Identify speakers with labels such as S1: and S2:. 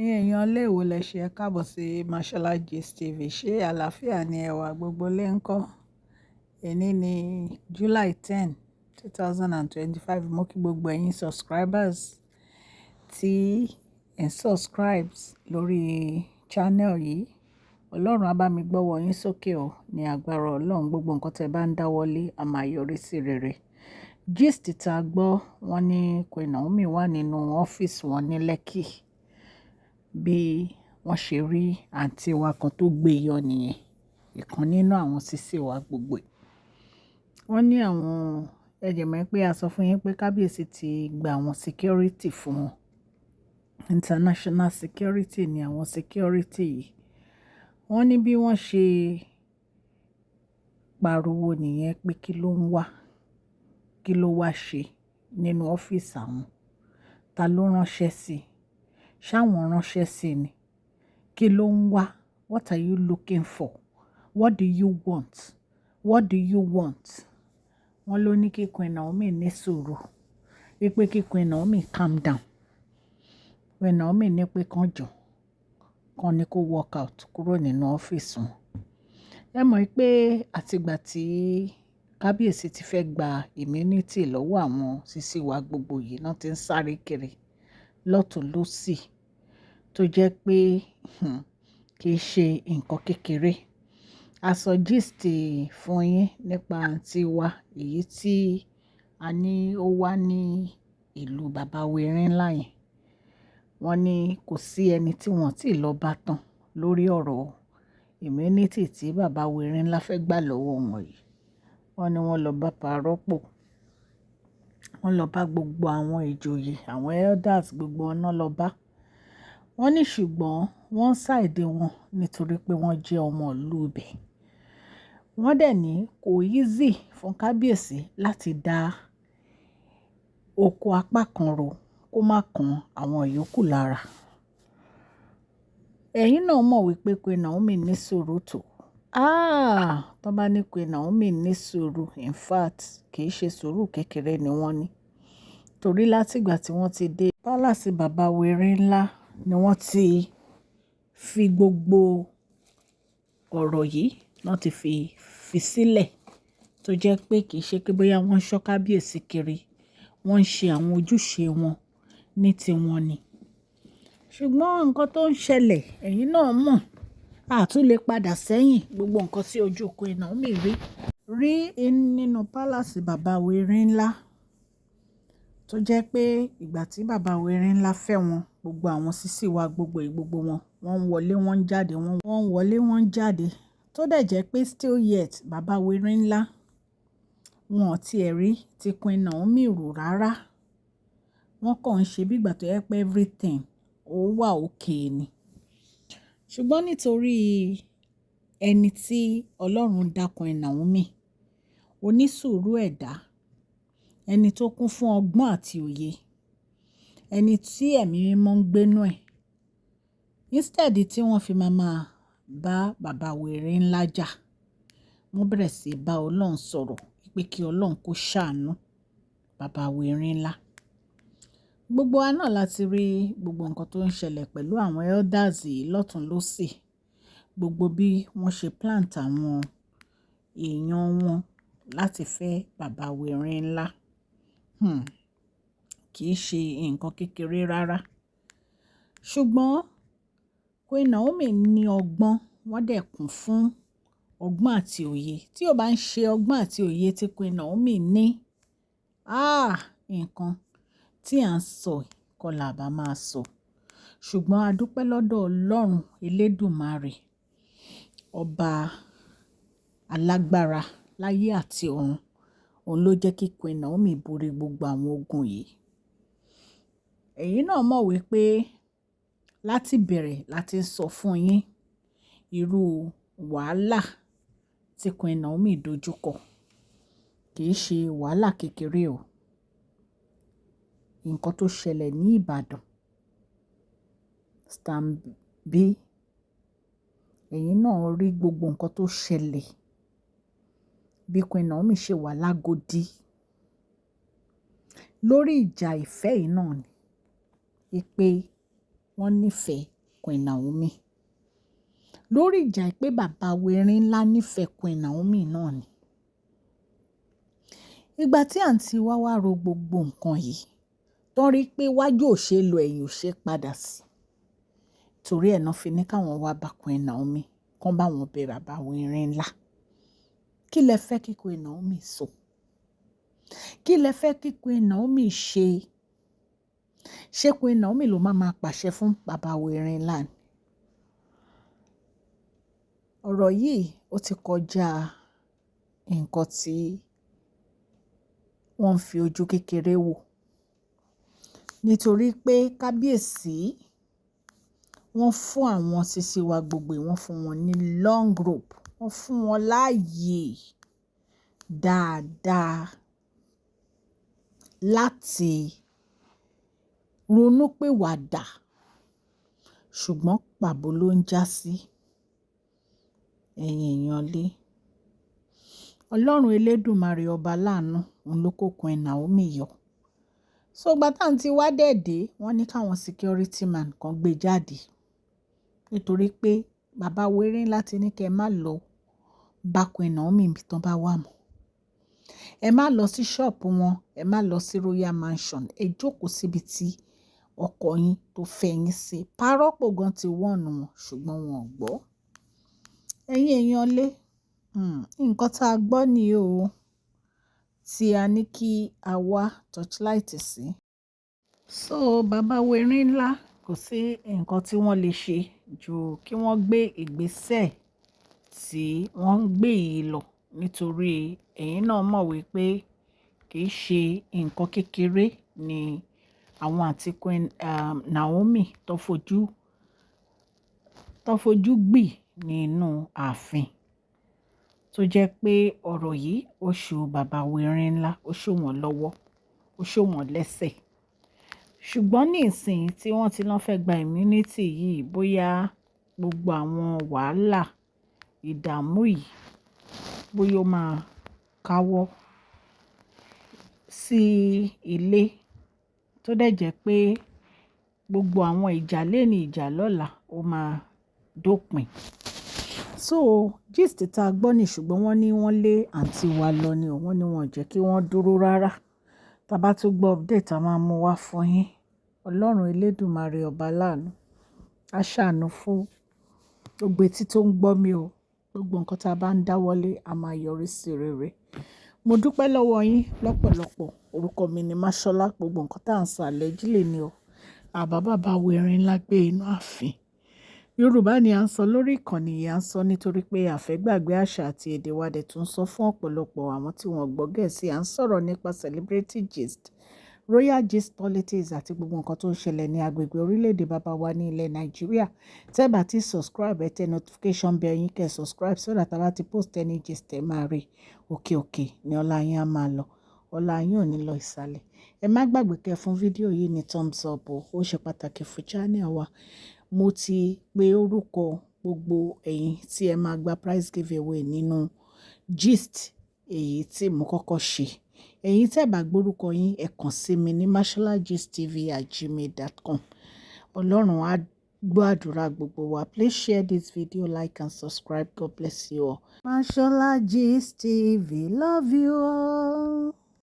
S1: Ẹ̀yin èèyàn ilé ìwò lẹ ṣe, ẹ káàbọ̀ sí Mashola Gist TV. Ṣé àlàáfíà ni ẹwà gbogbo lè ń kọ́? Èní ní July 10, 2025. Mo kí gbogbo ẹ̀yin subscribers tí ẹ̀ ń subscribe lórí channel yìí. Ọlọ́run á bá mi gbọ́wọ́ yín sókè o ní agbára Ọlọ́run. Gbogbo nǹkan tí ẹ bá ń dáwọ́lé a máa yọrí sí rere. Gist tá gbọ́, wọ́n ní Queen Naomi wà nínú ọ́fíìsì wọn ní Lekki, bí wọ́n ṣe rí àǹtí wa kan tó gbé yọ nìyẹn. Ìkan nínú àwọn sisi wa gbogbo. Wọ́n ní àwọn ẹ jẹ̀ mọ̀ pé a sọ fún yín pé kábíyèsí ti gba àwọn security fún wọn. International security ni àwọn security yìí. Wọ́n ní bí wọ́n ṣe pariwo nìyẹn pé kí ló ń wá, kí ló wá ṣe nínú ọ́fíìsì àwọn, ta ló ránṣẹ́ sí i, ṣáwọn ránṣẹ́ sí ni, kí ló ń wá, what are you looking for, what do you want, what do you want? Wọ́n ló ní kí Queen Naomi ní sùúrù, wípé kí Queen Naomi calm down. Queen Naomi ní pé kàn jọ, kàn ní kó walk out kúrò nínú ọ́fíìsì wọn. Ẹ mọ̀ pé àtìgbà tí kábíyèsí ti fẹ́ gba immunity lọ́wọ́ àwọn sisi wa gbogbo yìí náà ti ń sáré kiri lọ́tùn lósì, tó jẹ́ pé kì í ṣe nǹkan kékeré. A sọ gist fún yín nípa àǹtí wa èyí tí a ní ó wá ní ìlú bàbá wèrè ńlá yẹn. Wọ́n ní kò sí ẹni tí wọ́n ti lọ bá tán lórí ọ̀rọ̀ immunity tí bàbá wèrè ńlá fẹ́ gbà lọ́wọ́ wọn yìí. Wọ́n ní wọ́n lọ bá parọ́pò, wọ́n lọ bá gbogbo àwọn ìjòyè, àwọn elders, gbogbo wọn náà lọ bá. Wọ́n ní ṣùgbọ́n wọ́n side wọn nítorí pé wọ́n jẹ́ ọmọ ìlú ibẹ̀. Wọ́n dẹ̀ ní kò easy fún kábíyèsí láti dá oko apá kan ro kó má kan àwọn yòókù lára. Ẹ̀yin náà mọ̀ wípé Queen Naomi ní sùúrù tó. Ah! Tó bá ní Queen Naomi ní sùúrù, in fact, kì í ṣe sùúrù kékeré ni wọ́n ní. Torí láti ìgbà tí wọ́n ti dé palace bàbá wèrè ńlá ni wọ́n ti fi gbogbo ọ̀rọ̀ yìí, wọ́n ti fi sílẹ̀, tó jẹ́ pé kì í ṣe pé bóyá wọ́n ń ṣọ́ kábíyèsí kiri, wọ́n ń ṣe àwọn ojúṣe wọn ní tiwọn ni. Ṣùgbọ́n nǹkan tó ń ṣẹlẹ̀, ẹ̀yin náà mọ̀, a tún lè padà sẹ́yìn gbogbo nǹkan tí ojú Queen Naomi rí rí nínú palace bàbá wèrè ńlá, tó jẹ́ pé ìgbà tí bàbá wèrè ńlá fẹ́ wọn, gbogbo àwọn sisi wa gbogbo gbogbo wọn, wọ́n ń wọlé, wọ́n ń jáde, wọ́n ń wọlé, wọ́n ń jáde. Tó dẹ̀ jẹ́ pé still yet bàbá wèrè ńlá wọn ò tí ẹ rí tí Queen Naomi rò rárá. Wọ́n kàn ń ṣe bí ìgbà tó jẹ́ pé everything ó wà okay ni. Ṣùgbọ́n nítorí ẹni tí Ọlọ́run dá Queen Naomi, onísùúrù ẹ̀dá, ẹni tó kún fún ọgbọ́n àti òye, ẹni tí ẹ̀mí mímọ́ ń gbénú ẹ̀. Instead tí wọ́n fi máa bá bàbá wèrè ńlá jà, wọ́n bẹ̀rẹ̀ sí í bá Ọlọ́run sọ̀rọ̀ pé kí Ọlọ́run kó ṣàánú bàbá wèrè ńlá. Gbogbo wa náà láti rí gbogbo nǹkan tó ń ṣẹlẹ̀ pẹ̀lú àwọn elders yìí lọ́tùn lósì. Gbogbo bí wọ́n ṣe plant àwọn èèyàn wọn láti fẹ́ bàbá wèrè ńlá. Kì í ṣe nǹkan kékeré rárá. Ṣùgbọ́n Queen Naomi ní ọgbọ́n, wọ́n dẹ̀ kún fún ọgbọ́n àti òye. Tí ó bá ń ṣe ọgbọ́n àti òye tí Queen Naomi ní, ah! Nǹkan tí à ń sọ kọ́ la bá máa sọ. Ṣùgbọ́n a dúpẹ́ lọ́dọ̀ Ọlọ́run Elédùmarè, ọba alágbára láyé àti ọ̀run. Òun ló jẹ́ kí Queen Naomi borí gbogbo àwọn ogun yìí. Ẹ̀yin náà mọ̀ wípé láti bẹ̀rẹ̀ láti sọ fún yín irú wàhálà tí Queen Naomi dojúkọ. Kì í ṣe wàhálà kékeré o. Nǹkan tó ṣẹlẹ̀ ní Ìbàdàn, Stanbic, ẹ̀yin náà rí gbogbo nǹkan tó ṣẹlẹ̀ bí Queen Naomi ṣe wà lágodi lórí ìjà ìfẹ́ yìí náà ni, wípé wọ́n nífẹ̀ẹ́ Queen Naomi. Lórí ìjà pé bàbá erin ńlá nífẹ̀ẹ́ Queen Naomi náà ni. Ìgbà tí àǹtí wa wá ro gbogbo nǹkan yìí, tó rí pé wájú ò ṣe lọ, ẹ̀yìn ò ṣe padà sí. Torí ẹ̀ náà fi ní káwọn wá bá Queen Naomi, kán bá wọn bẹ bàbá erin ńlá. Kí lẹ fẹ́ kí Queen Naomi sọ? Kí lẹ fẹ́ kí Queen Naomi ṣe? Ṣé Queen Naomi ló máa máa pàṣẹ fún bàbá erin ńlá ni? Ọ̀rọ̀ yìí ó ti kọjá nǹkan tí wọ́n ń fi ojú kékeré wò. Nítorí pé kábíyèsí wọ́n fún àwọn sisi wa gbogbo, wọ́n fún wọn ní long rope, wọ́n fún wọn láàyè dáadáa láti ronú pìwàdà, ṣùgbọ́n pàbó ló ń jásí. Ẹ̀yin èèyàn lé. Ọlọ́run elédùmarè ọba láàánú, òun ló kó Queen Naomi yọ. So ìgbà tá àǹtí wa dẹ̀ dé, wọ́n ní káwọn security man kan gbé jáde. Nítorí pé bàbá erin ńlá ti ní kí ẹ má lọ bá Queen Naomi níbi tí wọ́n bá wà mọ́. Ẹ má lọ sí shop wọn, ẹ má lọ sí Royal Mansion, ẹ jókòó síbi tí ọkọ yín tó fẹ́ yín sí. Párọ́pò gan ti warn wọn, ṣùgbọ́n wọn ò gbọ́. Ẹ̀yin èèyàn lé, nǹkan tá a gbọ́ ni o, tí a ní kí a wá torchlight sí. So bàbá erin ńlá, kò sí nǹkan tí wọ́n lè ṣe ju kí wọ́n gbé ìgbésẹ̀ tí wọ́n ń gbé yìí lọ. Nítorí ẹ̀yin náà mọ̀ wípé kì í ṣe nǹkan kékeré ni àwọn àti Queen Naomi tó fojú gbì nínú ààfin. Tó jẹ́ pé ọ̀rọ̀ yìí ó ṣu bàbá erin ńlá, ó ṣù wọ́n lọ́wọ́, ó ṣù wọ́n lẹ́sẹ̀. Ṣùgbọ́n ní ìsìn tí wọ́n ti lọ́ fẹ́ gba immunity yìí, bóyá gbogbo àwọn wàhálà ìdààmú yìí, bóyá ó máa káwọ́ sí ilé, tó dẹ̀ jẹ́ pé gbogbo àwọn ìjà léni ìjà lọ́la ó máa dópin. So gist tí a gbọ́ ní, ṣùgbọ́n wọ́n ní wọ́n lé àǹtí wa lọ ni o, wọ́n ní wọ́n jẹ́ kí wọ́n dúró rárá. Tí a bá tún gbọ́ update, a máa mú wá fún yín. Ọlọ́run elédùmarè ọba láàánú, á ṣàánú fún gbogbo etí tó ń gbọ́ mi o. Gbogbo nǹkan tí a bá ń dáwọ́lé, a máa yọrí sí rere. Mo dúpẹ́ lọ́wọ́ yín lọ́pọ̀lọpọ̀. Orúkọ mi ni Mashola. Gbogbo nǹkan tí à ń sọ allegedly ni o. Àbá bàbá erin ńlá gbé inú ààfin. Yorùbá ni à ń sọ lórí ìkànnì yìí, à ń sọ nítorí pé a fẹ́ gbàgbé àṣà àti èdè wa dẹ̀ tún sọ fún ọ̀pọ̀lọpọ̀ àwọn tí wọ́n gbọ́ Gẹ̀ẹ́sì. À ń sọ̀rọ̀ nípa celebrity gist, royal gist, politics àti gbogbo nǹkan tó ń ṣẹlẹ̀ ní agbègbè orílẹ̀-èdè bàbá wa ní ilẹ̀ Nàìjíríà. Tẹ́ bá ti subscribe, ẹ tẹ notification bell yín kẹ́ subscribe so that a bá ti post any gist, ẹ máa rí. Òkè òkè ni ọlá yín á máa lọ. Ọlá yín ò ní lọ ìsàlẹ̀. Ẹ má gbàgbé kẹ́ fún fídíò yìí ní thumbs up o. Ó ṣe pàtàkì fún channel wa. Mo ti pe orúkọ gbogbo ẹ̀yin tí ẹ máa gba prize giveaway nínú gist èyí tí mo kọ́kọ́ ṣe. Ẹ̀yin tí ẹ bá gbórúkọ yín, ẹ kàn sí mi ní masholagistv@gmail.com. Ọlọ́run á gbọ́ àdúrà gbogbo wa. Please share this video, like and subscribe. God bless you all. Mashola Gist TV, love you all.